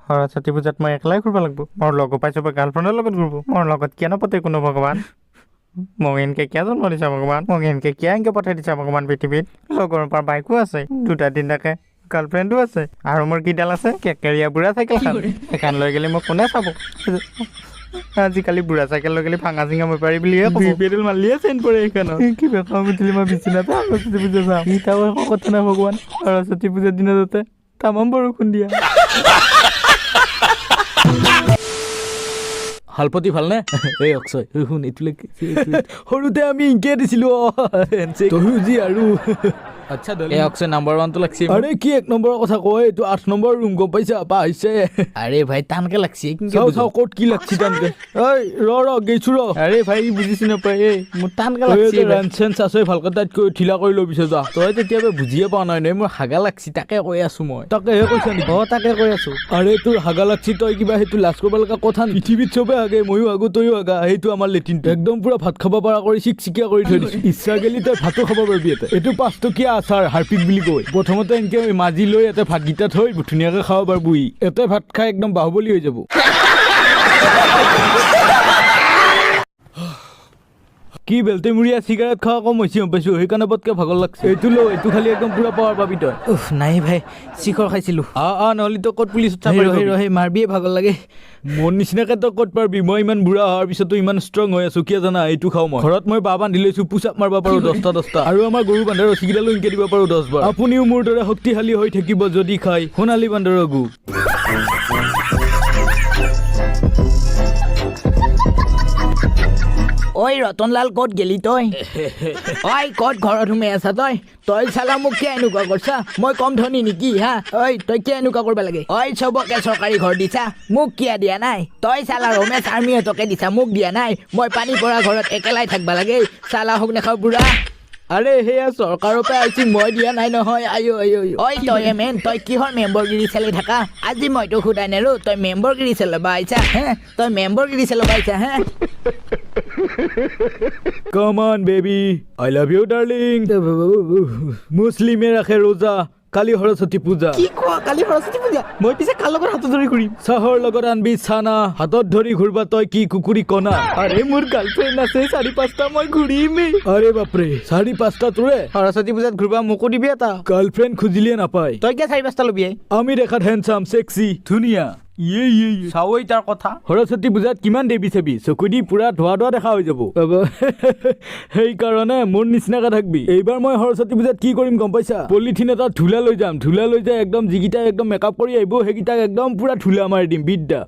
সৰস্বতী পূজাত মই একলাই ঘূৰিব লাগিব। মোৰ লগৰ পাই চবে গাৰ্লফ্ৰেণ্ডৰ লগত ঘূৰিব, মোৰ লগত কিয় নপাতে কোনো? ভগৱান, মোক এনেকে কিয় জন্ম দিছা? ভগৱান, মোক এনেকে কিয় এনেকে পঠাই দিছা ভগৱান পৃথিৱীত? লগৰ পৰা বাইকো আছে, দুটা তিনিটাকে গাৰ্লফ্ৰেণ্ডো আছে, আৰু মোৰ কিডাল আছে? কেকেৰীয়া বুঢ়া চাইকেলখন। সেইখন লৈ গ'লে মোক কোনে চাব? আজিকালি বুঢ়া চাইকেল লৈ গ'লে ভাঙা চিঙা বেপাৰী বুলিয়ে ক'ব। পেডেল মাৰিলিয়ে চেন পৰে সেইখনত। কিবা খং উঠিলে মই বিচনাতে সৰস্বতী পূজা চাম। এতিয়াও একো কথা নাই ভগৱান। সৰস্বতী পূজাৰ দিনা যাতে তামাম বৰষুণ দিয়া। শালপতি ভালনে? এই অক্ষয়, এই শুন, এইটো লাগিছে। সৰুতে আমি ইনকে দিছিলো। তয়ো যি আৰু। আচ্ছা, এই অক্ষয়, নাম্বাৰ ওৱানটো লাগছে। আৰে, কি এক নম্বৰৰ কথা কয়? এইটো 8 নম্বৰ ৰুম, গম পাইছা? পাইছে। আৰে ভাই, টানকে লাগছে। চাওঁ চাওঁ, ক'ত কি লাগছি টানকে। ঐ ৰ ৰ, গেইছো ৰ। আৰে ভাই, বুজিছি নাপায়। এই মোৰ টানকে লাগছে। ৰেঞ্চ চেঞ্চ আছে, ভালকে তাইতকৈ ঢিলা কৰি লৈ পিছে যা। তই তেতিয়াবা বুজিয়ে পোৱা নাই নহয়, মোৰ হাগা লাগছি, তাকে কৈ আছো মই। তাকেহে কৈছা নেকি? অ, তাকে কৈ আছো। আৰে, তোৰ হাগা লাগছি, তই কিবা সেইটো লাজ কৰিব লগা কথা নেকি? পৃথিৱীত চবে হাগে, ময়ো হাগো, তয়ো হাগা। সেইটো আমাৰ লেট্ৰিনটো একদম পুৰা ভাত খাব পৰা কৰি চিকচিকীয়া কৰি থৈ দিছো। ইচ্ছা গেলি তই ভাতো খাব পাৰিবি ইয়াতে। এইটো 5 টকীয়া আচাৰ, হাৰপিক বুলি কয়। প্ৰথমতে এনেকে মাজি লৈ ইয়াতে ভাতকেইটা থৈ ধুনীয়াকে খাব পাৰিবি। ইয়াতে ভাত খাই একদম বাহুবলী হৈ যাব। কি বেলতেমূৰীয়া চিগাৰেট খোৱা কম হৈছে, গম পাইছো, সেইকাৰণে পটকে ভাগৰ লাগছে। এইটো ল, এইটো খালি একদম পুৰা পাৱাৰ পাবি তই। উফ, নাই ভাই, শিখৰ খাইছিলো। আ আ, নহ'লে তই ক'ত পুলিচত ৰহি চাকৰি ৰহি, মাৰবিয়ে, ভাগৰ লাগে। মোৰ নিচিনাকে তই ক'ত পাৰবি? মই ইমান বুঢ়া হোৱাৰ পিছতো ইমান ষ্ট্ৰং হৈ আছো, কিয় জানা? এইটো খাওঁ মই। ঘৰত মই বাহ বান্ধি লৈছো, পুচাপ মাৰিব পাৰো 10টা 10টা, আৰু আমাৰ গৰু বান্ধাৰ ৰছীকেইডালো ইনকে দিব পাৰো 10 বাৰ। আপুনিও মোৰ দৰে শক্তিশালী হৈ থাকিব যদি খাই সোণালী বান্দৰৰ গু। ঐ ৰতনলাল, ক'ত গেলি তই? ঐ, ক'ত ঘৰত সোমাই আছা তই? তই চালা মোক কিয় এনেকুৱা কৰছা? মই কম ধনী নেকি হা? ঐ, তই কিয় এনেকুৱা কৰিব লাগে? ঐ, চবকে চৰকাৰী ঘৰ দিছা, মোক কিয় দিয়া নাই? তই চালা ৰমেশ আৰ্মিহঁতকে দিছা, মোক দিয়া নাই। মই পানী পৰা ঘৰত একেলাই থাকবা লাগে। চালা হওক নাখাওঁ বুঢ়া। আৰে, সেয়া চৰকাৰৰ পৰা আহিছে, মই দিয়া নাই নহয়। আয়ো আয়ো। ঐ, তই মেন, তই কিহৰ মেম্বৰগিৰি চলি থাকা? আজি মই তোক সোধাই নেৰো। তই মেম্বৰগিৰি চলাব আহিছা হে? তই মেম্বৰগিৰি চলাব আহিছা হে? Come on baby, I love you darling. মুছলিমে ৰাখে ৰোজা, কালি সৰস্বতী পূজা। কি কোৱা, কালি সৰস্বতী পূজা? মই পিছে কাৰ লগত হাতত ধৰি ঘূৰিম? চাহৰ লগত আনবি চানা, হাতত ধৰি ঘূৰবা তই কি কুকুৰী কণা? আৰে, মোৰ গাৰ্লফ্ৰেণ্ড আছে চাৰি পাঁচটা, মই ঘূৰিমেই। আৰে বাপৰে, চাৰি পাঁচটা তোৰে? সৰস্বতী পূজাত ঘূৰিবা মোকো দিবি এটা। গাৰ্লফ্ৰেণ্ড খুজিলে নাপায়। তই কিয় চাৰি পাঁচটা ল'বি? আমি দেখাত হেণ্ডচাম, চেক্সি, ধুনীয়া, ইয়ে ইয়ে ইয়ে। চাৱৈ তাৰ কথা। সৰস্বতী পূজাত কিমান দেৱী চাবি, চকু দি পুৰা ধোৱা ধোৱা দেখা হৈ যাব। সেইকাৰণে মোৰ নিচিনাকে থাকবি। এইবাৰ মই সৰস্বতী পূজাত কি কৰিম গম পাইছা? পলিথিন এটা ধূলা লৈ যাম। ধূলা লৈ যাই একদম যিকেইটা একদম মেকআপ কৰি আহিব, সেইকেইটাক একদম পুৰা ধূলা মাৰি দিম বিদ্যা।